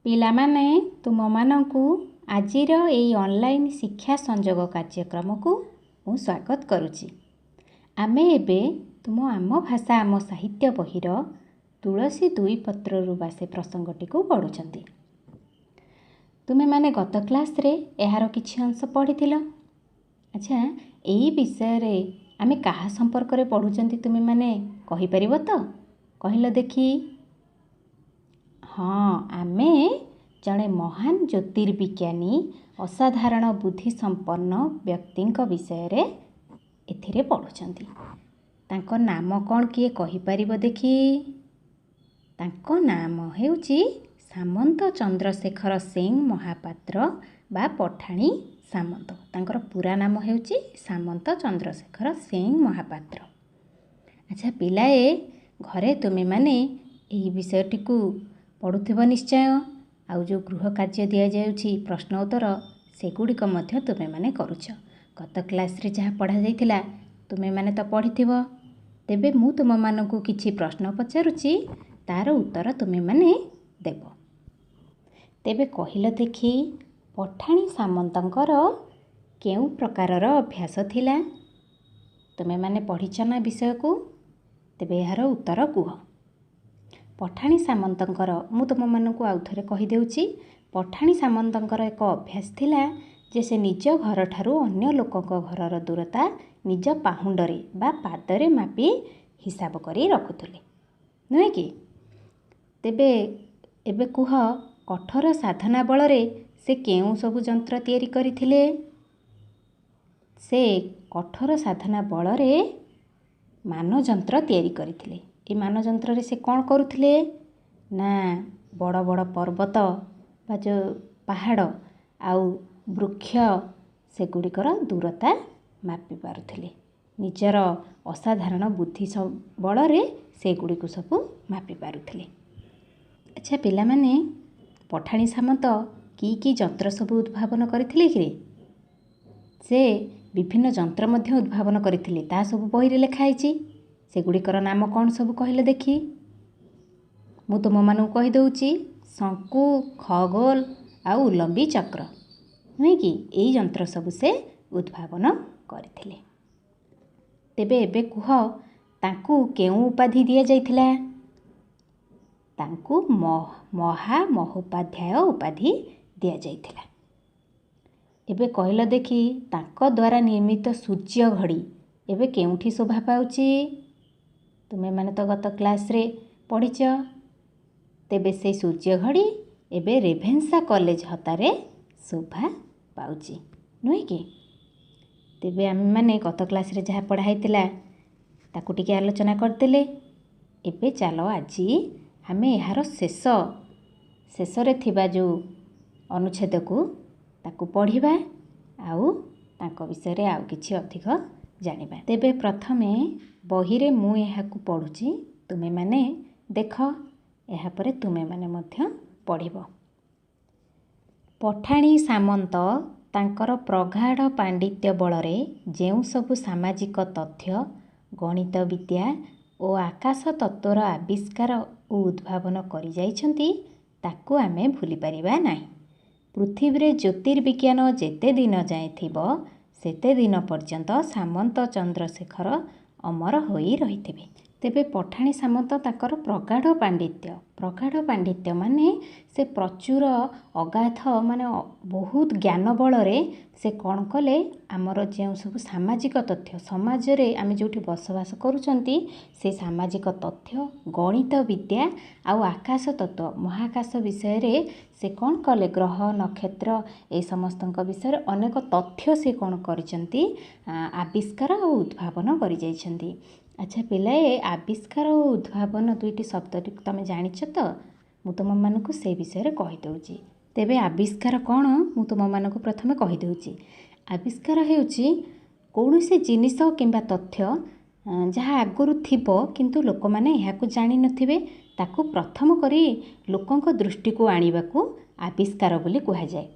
ପିଲାମାନେ, ତୁମମାନଙ୍କୁ ଆଜିର ଏଇ ଅନଲାଇନ୍ ଶିକ୍ଷା ସଂଯୋଗ କାର୍ଯ୍ୟକ୍ରମକୁ ମୁଁ ସ୍ୱାଗତ କରୁଛି। ଆମେ ଏବେ ତୁମ ଆମ ଭାଷା ଆମ ସାହିତ୍ୟ ବହିର ତୁଳସୀ ଦୁଇ ପତ୍ରରୁ ବାସେ ପ୍ରସଙ୍ଗଟିକୁ ପଢ଼ୁଛନ୍ତି। ତୁମେମାନେ ଗତ କ୍ଲାସ୍ରେ ଏହାର କିଛି ଅଂଶ ପଢ଼ିଥିଲ। ଆଚ୍ଛା, ଏଇ ବିଷୟରେ ଆମେ କାହା ସମ୍ପର୍କରେ ପଢ଼ୁଛନ୍ତି ତୁମେମାନେ କହିପାରିବ ତ? କହିଲ ଦେଖି। ହଁ, ଆମେ ଜଣେ ମହାନ ଜ୍ୟୋତିର୍ବିଜ୍ଞାନୀ, ଅସାଧାରଣ ବୁଦ୍ଧି ସମ୍ପନ୍ନ ବ୍ୟକ୍ତିଙ୍କ ବିଷୟରେ ଏଥିରେ ପଢ଼ୁଛନ୍ତି। ତାଙ୍କ ନାମ କ'ଣ କିଏ କହିପାରିବ ଦେଖି? ତାଙ୍କ ନାମ ହେଉଛି ସାମନ୍ତ ଚନ୍ଦ୍ରଶେଖର ସିଂ ମହାପାତ୍ର ବା ପଠାଣି ସାମନ୍ତ। ତାଙ୍କର ପୁରା ନାମ ହେଉଛି ସାମନ୍ତ ଚନ୍ଦ୍ରଶେଖର ସିଂ ମହାପାତ୍ର। ଆଚ୍ଛା ପିଲାଏ, ଘରେ ତୁମେମାନେ ଏହି ବିଷୟଟିକୁ ପଢ଼ୁଥିବ ନିଶ୍ଚୟ, ଆଉ ଯେଉଁ ଗୃହ କାର୍ଯ୍ୟ ଦିଆଯାଉଛି, ପ୍ରଶ୍ନ ଉତ୍ତର, ସେଗୁଡ଼ିକ ମଧ୍ୟ ତୁମେମାନେ କରୁଛ। ଗତ କ୍ଲାସ୍ରେ ଯାହା ପଢ଼ାଯାଇଥିଲା ତୁମେମାନେ ତ ପଢ଼ିଥିବ। ତେବେ ମୁଁ ତୁମମାନଙ୍କୁ କିଛି ପ୍ରଶ୍ନ ପଚାରୁଛି, ତା'ର ଉତ୍ତର ତୁମେମାନେ ଦେବ। ତେବେ କହିଲ ଦେଖି, ପଠାଣି ସାମନ୍ତଙ୍କର କେଉଁ ପ୍ରକାରର ଅଭ୍ୟାସ ଥିଲା? ତୁମେମାନେ ପଢ଼ିଛ ନା ବିଷୟକୁ? ତେବେ ଏହାର ଉତ୍ତର କୁହ। ପଠାଣି ସାମନ୍ତଙ୍କର, ମୁଁ ତୁମମାନଙ୍କୁ ଆଉ ଥରେ କହିଦେଉଛି, ପଠାଣି ସାମନ୍ତଙ୍କର ଏକ ଅଭ୍ୟାସ ଥିଲା ଯେ ସେ ନିଜ ଘରଠାରୁ ଅନ୍ୟ ଲୋକଙ୍କ ଘରର ଦୂରତା ନିଜ ପାହୁଣ୍ଡରେ ବା ପାଦରେ ମାପି ହିସାବ କରି ରଖୁଥିଲେ, ନୁହେଁ କି? ତେବେ ଏବେ କୁହ, କଠୋର ସାଧନା ବଳରେ ସେ କେଉଁ ସବୁ ଯନ୍ତ୍ର ତିଆରି କରିଥିଲେ? ସେ କଠୋର ସାଧନା ବଳରେ ମାନଯନ୍ତ୍ର ତିଆରି କରିଥିଲେ। ଏ ମାନଯନ୍ତ୍ରରେ ସେ କ'ଣ କରୁଥିଲେ ନା, ବଡ଼ ବଡ଼ ପର୍ବତ ବା ଯେଉଁ ପାହାଡ଼ ଆଉ ବୃକ୍ଷ, ସେଗୁଡ଼ିକର ଦୂରତା ମାପି ପାରୁଥିଲେ। ନିଜର ଅସାଧାରଣ ବୁଦ୍ଧି ବଳରେ ସେଗୁଡ଼ିକୁ ସବୁ ମାପି ପାରୁଥିଲେ। ଆଚ୍ଛା ପିଲାମାନେ, ପଠାଣି ସାମନ୍ତ କି କି ଯନ୍ତ୍ର ସବୁ ଉଦ୍ଭାବନ କରିଥିଲେ କିରେ? ସେ ବିଭିନ୍ନ ଯନ୍ତ୍ର ମଧ୍ୟ ଉଦ୍ଭାବନ କରିଥିଲେ, ତାହା ସବୁ ବହିରେ ଲେଖା ହେଇଛି। ସେଗୁଡ଼ିକର ନାମ କ'ଣ ସବୁ କହିଲେ ଦେଖି? ମୁଁ ତୁମମାନଙ୍କୁ କହିଦେଉଛି, ଶଙ୍କୁ, ଖଗୋଲ ଆଉ ଉଲମ୍ବି ଚକ୍ର, ନୁହେଁ କି? ଏଇ ଯନ୍ତ୍ର ସବୁ ସେ ଉଦ୍ଭାବନ କରିଥିଲେ। ତେବେ ଏବେ କୁହ, ତାଙ୍କୁ କେଉଁ ଉପାଧି ଦିଆଯାଇଥିଲା? ତାଙ୍କୁ ମହାମହୋପାଧ୍ୟାୟ ଉପାଧି ଦିଆଯାଇଥିଲା। ଏବେ କହିଲ ଦେଖି, ତାଙ୍କ ଦ୍ୱାରା ନିର୍ମିତ ସୂର୍ଯ୍ୟ ଘଡ଼ି ଏବେ କେଉଁଠି ଶୋଭା ପାଉଛି? ତୁମେମାନେ ତ ଗତ କ୍ଲାସ୍ରେ ପଢ଼ିଛ। ତେବେ ସେଇ ସୂର୍ଯ୍ୟ ଘଡ଼ି ଏବେ ରେଭେନ୍ସା କଲେଜ ହତାରେ ଶୋଭା ପାଉଛି, ନୁହେଁ କି? ତେବେ ଆମେମାନେ ଗତ କ୍ଲାସ୍ରେ ଯାହା ପଢ଼ା ହେଇଥିଲା ତାକୁ ଟିକେ ଆଲୋଚନା କରିଦେଲେ। ଏବେ ଚାଲ, ଆଜି ଆମେ ଏହାର ଶେଷ ଶେଷରେ ଥିବା ଯେଉଁ ଅନୁଚ୍ଛେଦକୁ ତାକୁ ପଢ଼ିବା ଆଉ ତାଙ୍କ ବିଷୟରେ ଆଉ କିଛି ଅଧିକ ଜାଣିବା। ତେବେ ପ୍ରଥମେ ବହିରେ ମୁଁ ଏହାକୁ ପଢ଼ୁଛି, ତୁମେମାନେ ଦେଖ, ଏହାପରେ ତୁମେମାନେ ମଧ୍ୟ ପଢ଼ିବ। ପଠାଣି ସାମନ୍ତ ତାଙ୍କର ପ୍ରଗାଢ଼ ପାଣ୍ଡିତ୍ୟ ବଳରେ ଯେଉଁ ସବୁ ସାମାଜିକ ତଥ୍ୟ, ଗଣିତ ବିଦ୍ୟା ଓ ଆକାଶ ତତ୍ତ୍ୱର ଆବିଷ୍କାର ଓ ଉଦ୍ଭାବନ କରିଯାଇଛନ୍ତି, ତାକୁ ଆମେ ଭୁଲିପାରିବା ନାହିଁ। ପୃଥିବୀରେ ଜ୍ୟୋତିର୍ବିଜ୍ଞାନ ଯେତେ ଦିନ ଯାଏଁ ଥିବ, ସେତେ ଦିନ ପର୍ଯ୍ୟନ୍ତ ସାମନ୍ତ ଚନ୍ଦ୍ରଶେଖର ଅମର ହୋଇ ରହିଥିବେ। ତେବେ ପଠାଣି ସାମନ୍ତ ତାଙ୍କର ପ୍ରଗାଢ଼ ପାଣ୍ଡିତ୍ୟ, ପ୍ରଗାଢ଼ ପାଣ୍ଡିତ୍ୟ ମାନେ ସେ ପ୍ରଚୁର ଅଗାଧ ମାନେ ବହୁତ ଜ୍ଞାନ ବଳରେ ସେ କ'ଣ କଲେ? ଆମର ଯେଉଁ ସବୁ ସାମାଜିକ ତଥ୍ୟ, ସମାଜରେ ଆମେ ଯେଉଁଠି ବସବାସ କରୁଛନ୍ତି, ସେ ସାମାଜିକ ତଥ୍ୟ, ଗଣିତ ବିଦ୍ୟା ଆଉ ଆକାଶ ତତ୍ତ୍ୱ, ମହାକାଶ ବିଷୟରେ ସେ କ'ଣ କଲେ? ଗ୍ରହ ନକ୍ଷତ୍ର ଏ ସମସ୍ତଙ୍କ ବିଷୟରେ ଅନେକ ତଥ୍ୟ ସେ କ'ଣ କରିଛନ୍ତି? ଆବିଷ୍କାର ଆଉ ଉଦ୍ଭାବନ କରିଯାଇଛନ୍ତି। ଆଚ୍ଛା ପିଲାଏ, ଆବିଷ୍କାର ଓ ଉଦ୍ଭାବନ ଦୁଇଟି ଶବ୍ଦଟିକୁ ତୁମେ ଜାଣିଛ ତ? ମୁଁ ତୁମମାନଙ୍କୁ ସେ ବିଷୟରେ କହିଦେଉଛି। ତେବେ ଆବିଷ୍କାର କ'ଣ ମୁଁ ତୁମମାନଙ୍କୁ ପ୍ରଥମେ କହିଦେଉଛି। ଆବିଷ୍କାର ହେଉଛି କୌଣସି ଜିନିଷ କିମ୍ବା ତଥ୍ୟ ଯାହା ଆଗରୁ ଥିବ କିନ୍ତୁ ଲୋକମାନେ ଏହାକୁ ଜାଣିନଥିବେ, ତାକୁ ପ୍ରଥମ କରି ଲୋକଙ୍କ ଦୃଷ୍ଟିକୁ ଆଣିବାକୁ ଆବିଷ୍କାର ବୋଲି କୁହାଯାଏ।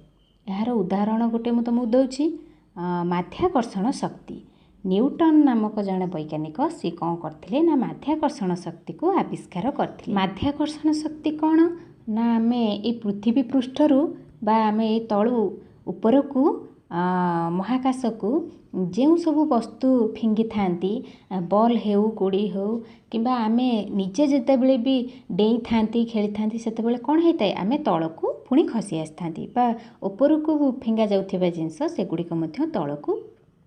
ଏହାର ଉଦାହରଣ ଗୋଟେ ମୁଁ ତୁମକୁ ଦେଉଛି, ମାଧ୍ୟାକର୍ଷଣ ଶକ୍ତି। ନ୍ୟୁଟନ୍ ନାମକ ଜଣେ ବୈଜ୍ଞାନିକ, ସିଏ କ'ଣ କରିଥିଲେ ନା ମାଧ୍ୟାକର୍ଷଣ ଶକ୍ତିକୁ ଆବିଷ୍କାର କରିଥିଲେ। ମାଧ୍ୟାକର୍ଷଣ ଶକ୍ତି କ'ଣ ନା ଆମେ ଏଇ ପୃଥିବୀ ପୃଷ୍ଠରୁ ବା ଆମେ ଏଇ ତଳୁ ଉପରକୁ ମହାକାଶକୁ ଯେଉଁ ସବୁ ବସ୍ତୁ ଫିଙ୍ଗିଥାନ୍ତି, ବଲ୍ ହେଉ, ଗୋଡ଼ି ହେଉ, କିମ୍ବା ଆମେ ନିଜେ ଯେତେବେଳେ ବି ଡେଇଁଥାନ୍ତି, ଖେଳିଥାନ୍ତି, ସେତେବେଳେ କ'ଣ ହେଇଥାଏ? ଆମେ ତଳକୁ ପୁଣି ଖସି ଆସିଥାନ୍ତି ବା ଉପରକୁ ଫିଙ୍ଗା ଯାଉଥିବା ଜିନିଷ ସେଗୁଡ଼ିକ ମଧ୍ୟ ତଳକୁ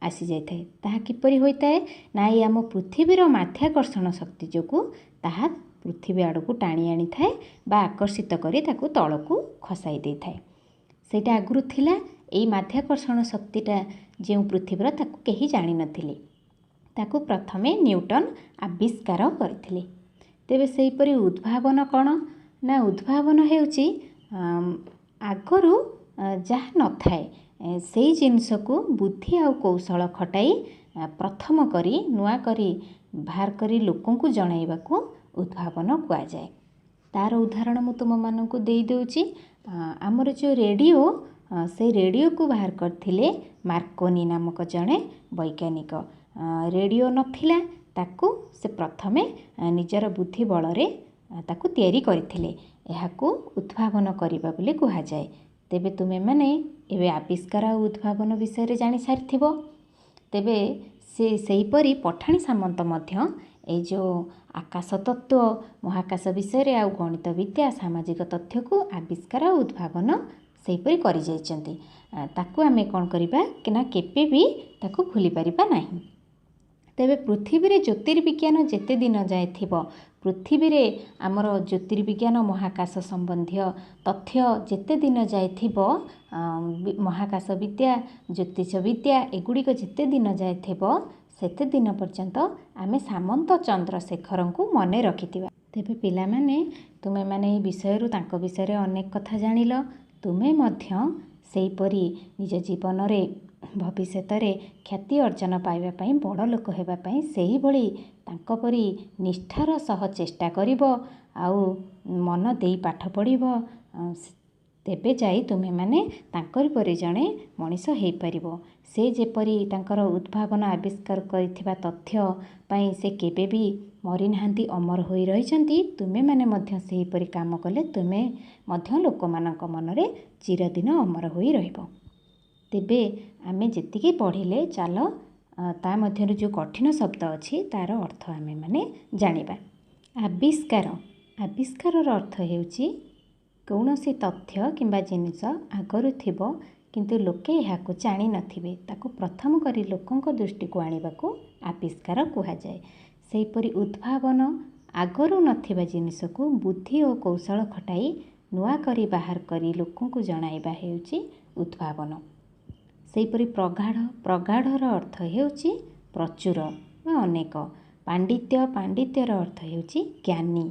ଆସିଯାଇଥାଏ। ତାହା କିପରି ହୋଇଥାଏ? ନା ଏଇ ଆମ ପୃଥିବୀର ମାଧ୍ୟାକର୍ଷଣ ଶକ୍ତି ଯୋଗୁଁ ତାହା ପୃଥିବୀ ଆଡ଼କୁ ଟାଣି ଆଣିଥାଏ ବା ଆକର୍ଷିତ କରି ତାକୁ ତଳକୁ ଖସାଇ ଦେଇଥାଏ। ସେଇଟା ଆଗରୁ ଥିଲା। ଏଇ ମାଧ୍ୟାକର୍ଷଣ ଶକ୍ତିଟା ଯେଉଁ ପୃଥିବୀର, ତାକୁ କେହି ଜାଣିନଥିଲେ। ତାକୁ ପ୍ରଥମେ ନ୍ୟୁଟନ୍ ଆବିଷ୍କାର କରିଥିଲେ। ତେବେ ସେହିପରି ଉଦ୍ଭାବନ କ'ଣ? ନା ଉଦ୍ଭାବନ ହେଉଛି ଆଗରୁ ଯାହା ନଥାଏ, ସେଇ ଜିନିଷକୁ ବୁଦ୍ଧି ଆଉ କୌଶଳ ଖଟାଇ ପ୍ରଥମ କରି ନୂଆ କରି ବାହାର କରି ଲୋକଙ୍କୁ ଜଣାଇବାକୁ ଉଦ୍ଭାବନ କୁହାଯାଏ। ତା'ର ଉଦାହରଣ ମୁଁ ତୁମମାନଙ୍କୁ ଦେଇଦେଉଛି। ଆମର ଯେଉଁ ରେଡ଼ିଓ, ସେଇ ରେଡ଼ିଓକୁ ବାହାର କରିଥିଲେ ମାର୍କୋନି ନାମକ ଜଣେ ବୈଜ୍ଞାନିକ। ରେଡ଼ିଓ ନଥିଲା, ତାକୁ ସେ ପ୍ରଥମେ ନିଜର ବୁଦ୍ଧି ବଳରେ ତାକୁ ତିଆରି କରିଥିଲେ। ଏହାକୁ ଉଦ୍ଭାବନ କରିବା ବୋଲି କୁହାଯାଏ। ତେବେ ତୁମେମାନେ ଏବେ ଆବିଷ୍କାର ଆଉ ଉଦ୍ଭାବନ ବିଷୟରେ ଜାଣିସାରିଥିବ। ତେବେ ସେ ସେହିପରି ପଠାଣି ସାମନ୍ତ ମଧ୍ୟ ଏଇ ଯେଉଁ ଆକାଶ ତତ୍ତ୍ୱ, ମହାକାଶ ବିଷୟରେ ଆଉ ଗଣିତ ବିଦ୍ୟା, ସାମାଜିକ ତଥ୍ୟକୁ ଆବିଷ୍କାର ଆଉ ଉଦ୍ଭାବନ ସେହିପରି କରିଯାଇଛନ୍ତି। ତାକୁ ଆମେ କ'ଣ କରିବା ନା କେବେ ବି ତାକୁ ଭୁଲି ପାରିବା ନାହିଁ। ତେବେ ପୃଥିବୀରେ ଜ୍ୟୋତିର୍ବିଜ୍ଞାନ ଯେତେ ଦିନ ଯାଏ ଥିବ, ପୃଥିବୀରେ ଆମର ଜ୍ୟୋତିର୍ବିଜ୍ଞାନ, ମହାକାଶ ସମ୍ବନ୍ଧୀୟ ତଥ୍ୟ ଯେତେ ଦିନ ଯାଏ ଥିବ, ମହାକାଶ ବିଦ୍ୟା, ଜ୍ୟୋତିଷ ବିଦ୍ୟା ଏଗୁଡ଼ିକ ଯେତେ ଦିନ ଯାଏ ଥିବ, ସେତେ ଦିନ ପର୍ଯ୍ୟନ୍ତ ଆମେ ସାମନ୍ତ ଚନ୍ଦ୍ରଶେଖରଙ୍କୁ ମନେ ରଖିଥିବା। ତେବେ ପିଲାମାନେ, ତୁମେମାନେ ଏଇ ବିଷୟରୁ ତାଙ୍କ ବିଷୟରେ ଅନେକ କଥା ଜାଣିଲ। ତୁମେ ମଧ୍ୟ ସେହିପରି ନିଜ ଜୀବନରେ ଭବିଷ୍ୟତରେ ଖ୍ୟାତି ଅର୍ଜନ ପାଇବା ପାଇଁ, ବଡ଼ ଲୋକ ହେବା ପାଇଁ ସେହିଭଳି ତାଙ୍କ ପରି ନିଷ୍ଠାର ସହ ଚେଷ୍ଟା କରିବ ଆଉ ମନ ଦେଇ ପାଠ ପଢ଼ିବ। ତେବେ ଯାଇ ତୁମେମାନେ ତାଙ୍କରି ପରି ଜଣେ ମଣିଷ ହେଇପାରିବ। ସେ ଯେପରି ତାଙ୍କର ଉଦ୍ଭାବନ, ଆବିଷ୍କାର କରିଥିବା ତଥ୍ୟ ପାଇଁ ସେ କେବେ ବି ମରିନାହାନ୍ତି, ଅମର ହୋଇ ରହିଛନ୍ତି, ତୁମେମାନେ ମଧ୍ୟ ସେହିପରି କାମ କଲେ ତୁମେ ମଧ୍ୟ ଲୋକମାନଙ୍କ ମନରେ ଚିରଦିନ ଅମର ହୋଇ ରହିବ। ତେବେ ଆମେ ଯେତିକି ପଢ଼ିଲେ, ଚାଲ ତା ମଧ୍ୟରୁ ଯେଉଁ କଠିନ ଶବ୍ଦ ଅଛି ତା'ର ଅର୍ଥ ଆମେମାନେ ଜାଣିବା। ଆବିଷ୍କାର। ଆବିଷ୍କାରର ଅର୍ଥ ହେଉଛି କୌଣସି ତଥ୍ୟ କିମ୍ବା ଜିନିଷ ଆଗରୁ ଥିବ କିନ୍ତୁ ଲୋକେ ଏହାକୁ ଜାଣିନଥିବେ, ତାକୁ ପ୍ରଥମ କରି ଲୋକଙ୍କ ଦୃଷ୍ଟିକୁ ଆଣିବାକୁ ଆବିଷ୍କାର କୁହାଯାଏ। ସେହିପରି ଉଦ୍ଭାବନ, ଆଗରୁ ନଥିବା ଜିନିଷକୁ ବୁଦ୍ଧି ଓ କୌଶଳ ଖଟାଇ ନୂଆ କରି ବାହାର କରି ଲୋକଙ୍କୁ ଜଣାଇବା ହେଉଛି ଉଦ୍ଭାବନ। ସେହିପରି ପ୍ରଗାଢ଼। ପ୍ରଗାଢ଼ର ଅର୍ଥ ହେଉଛି ପ୍ରଚୁର ବା ଅନେକ। ପାଣ୍ଡିତ୍ୟ। ପାଣ୍ଡିତ୍ୟର ଅର୍ଥ ହେଉଛି ଜ୍ଞାନୀ,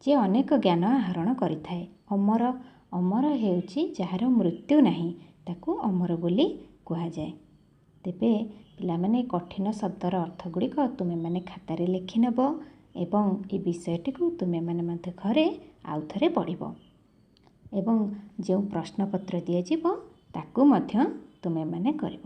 ଯିଏ ଅନେକ ଜ୍ଞାନ ଆହରଣ କରିଥାଏ। ଅମର। ଅମର ହେଉଛି ଯାହାର ମୃତ୍ୟୁ ନାହିଁ, ତାକୁ ଅମର ବୋଲି କୁହାଯାଏ। ତେବେ ପିଲାମାନେ, କଠିନ ଶବ୍ଦର ଅର୍ଥ ଗୁଡ଼ିକ ତୁମେମାନେ ଖାତାରେ ଲେଖିନେବ ଏବଂ ଏ ବିଷୟଟିକୁ ତୁମେମାନେ ମଧ୍ୟ ଘରେ ଆଉ ଥରେ ପଢ଼ିବ ଏବଂ ଯେଉଁ ପ୍ରଶ୍ନପତ୍ର ଦିଆଯିବ ତାକୁ ମଧ୍ୟ ତୁମେମାନେ କରିବ।